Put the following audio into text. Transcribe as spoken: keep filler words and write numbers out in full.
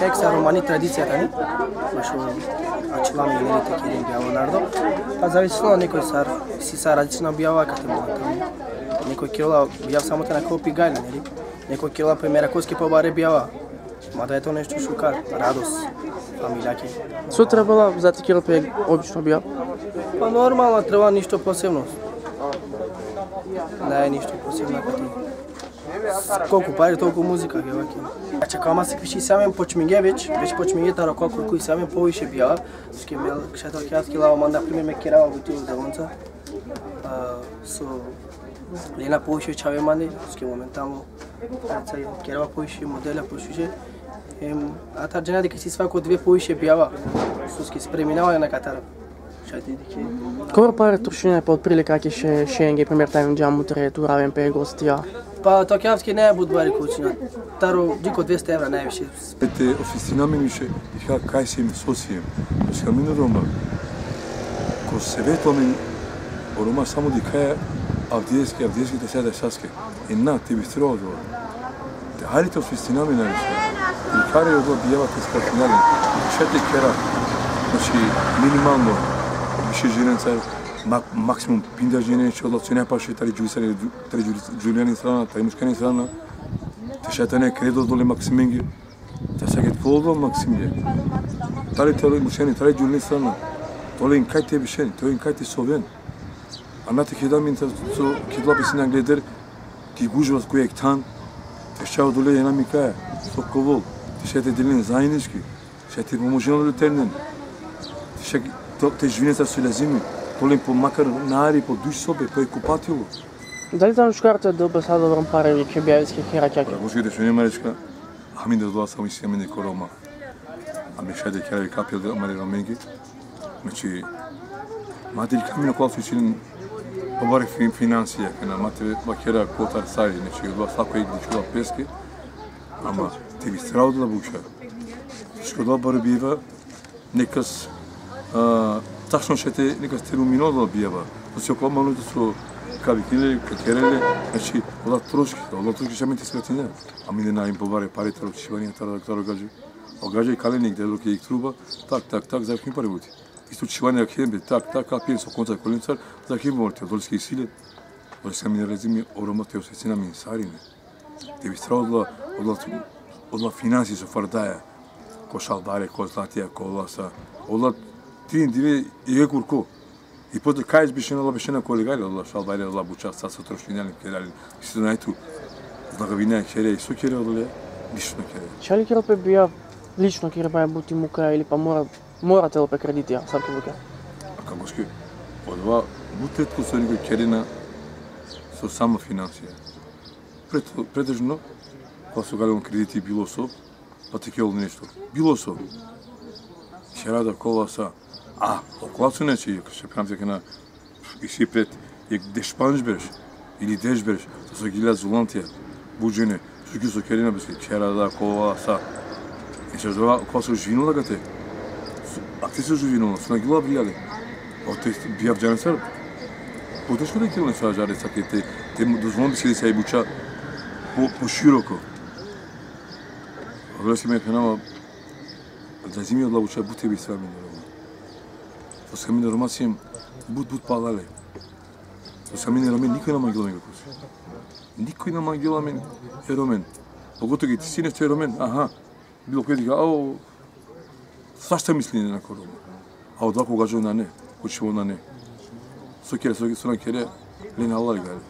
Ek sa romani tradicija tani, bašo ačhila me neli te keren bijava narodo. Pa zavisno nekoj sar, isi sa različna bijava kate mora tamo. Nekoj kerela bijav samo te na kopi gali, neli? Nekoj kerela pe merakoske pobare bijava. Mada e to nešto šukar, radost, familijake. So trebela za te kerel pe obično bijav? Pa normalno, treba ništo posebno. Ne, ništo posebno kate. Koliko pare, toliko muzika, ke vaki. Znači, kama se više sjamen počminge već, već počminge taro ko kurku i sjamen poviše bijava. Ske me šato kjatki lava manda primer me kerava buti u zavonca. A, so, lena poviše čhave mande, ske momentalno, znači, kerava poviše modela, poviše. Em, a tar džana deka si svako dve poviše bijava, so ske spreminava na katara. Šaj te dikhe. Kobor pare trošinea pe otprilike ake še, šenge, primer, te aven džamutre, te uraven pe gostija? Pa, to kjavske ne but bari kočina. Taro dži ko dvesta evra najviše. Te osvestina amen više, dikha kaj siem, so siem. Paske amen o Roma, ko seveto amen, o Roma samo dikhaja avdiveske, avdiveske, te šaj te šaske. E na, te bistrova odova. Te hajde te osvestina amen najviše. Te kare odova bijava te skratina len. Šaj te kera, znači, minimalno, više ženencar, mak-, maksimum pinda žene, šaj odova cena paše tari džulisani, tari džuli-, džulijani strana, tari muškani strana. Te šaj te ne kredo dole maksimenge. Te šaj ke tko odova maksimenge. Tari te ole muškani, tari džulijani strana. Te ole in kaj te bišen, te ole in kaj te soven. A na te keda amen so, so kedla pe sine angleder, ki gužva ko jekh than, te šaj odole jena mi kaja, so ka ovel, te šaj te delen zajednički, šaj te pomožina odole te len, te šaj to, te živinen sar so lazimi, te olen po makar nari, po duj sobe, po jekh kupatilo. Dali tano šukar te del pe sa dobro pare, ke bijaveske, ke rakjake? Ora, guske te šune marečka, amen da dola samo isi amen ko Roma. Amen šaj te kera kapija amare Romenge. Znači, ma te dikha amen kola so isi len pobare fin-, finansija, kana ma te vakera kotar sari, znači, odova svako jekh dikhela peske, ama te bistra odova buča. Šaj odova baro bijava, nekas, a, tačno šaj te, nekas te rumini odova bijava. Znači, okola manuš so ka vikini le, ka kera le, znači, odova troški, odova troški šaj amen te skratine. Amen na amen pobare pare taro čhivanja, taro, taro gadže. O gadže ka len negde, loke jekh truba, tak, tak, tak, zarakhim pare buti. Isto čhivanja ka khen pe, tak, tak, ka pijen so konca kolencar, zarakhim buti, odolske isi le. Odolske amen lazimi o Roma te osvestina amen sarine. Te bistra odova, odova, odova finansi so fardaja. Ko šalbare, ko zlatija, ko ola sa. Odova trin dive jekh kurko. I posle kaj bišena, odova bišena ko legale, odova šalbare, odova buča, sa so trošinea len, kera len. Isto naj tu. Odova gavina kere, isto kere, odova, ništo na kere. Šaj li kerel pe bijav lično, kere pa buti muka ili pa mora, mora te del pe kreditija, sar ki buka? A ka guske, odova, but retko so nekoj kerena, so samo finansija. Pret-, pretežno, kola so galen krediti bilo so, pa te kerel nešto. Bilo so. Šera da kola sa. A, okola so neće, ka šaj phenam te kana, isi pred, jekh deš pandž berš, ili deš berš, so so gila zulantija, but džene, so ki so kerena, beske, šera da kola sa. E šaj zova, kola so živinela kate. So, a te so živinela, so na gila bijale. O te bijav džane sar. Po teško te kerel sa džare sa te, te, te dozvolon beske sa i buča po, po široko. Odolese me phenava, lazimi odova buča but te bistra amen o Roma. Soske amen o Roma siem but, but palale. Soske amen e Romen nikoj na mangela amen kos. Nikoj na mangela amen e Romen. Pogotovo ke ti si nešto e Romen, aha. Bilo koj dikha, o, svašta mislini na ko Roma. A odova ko gadžo nane, ko čhivo nane. So kere, so, so na kere, len halal gale.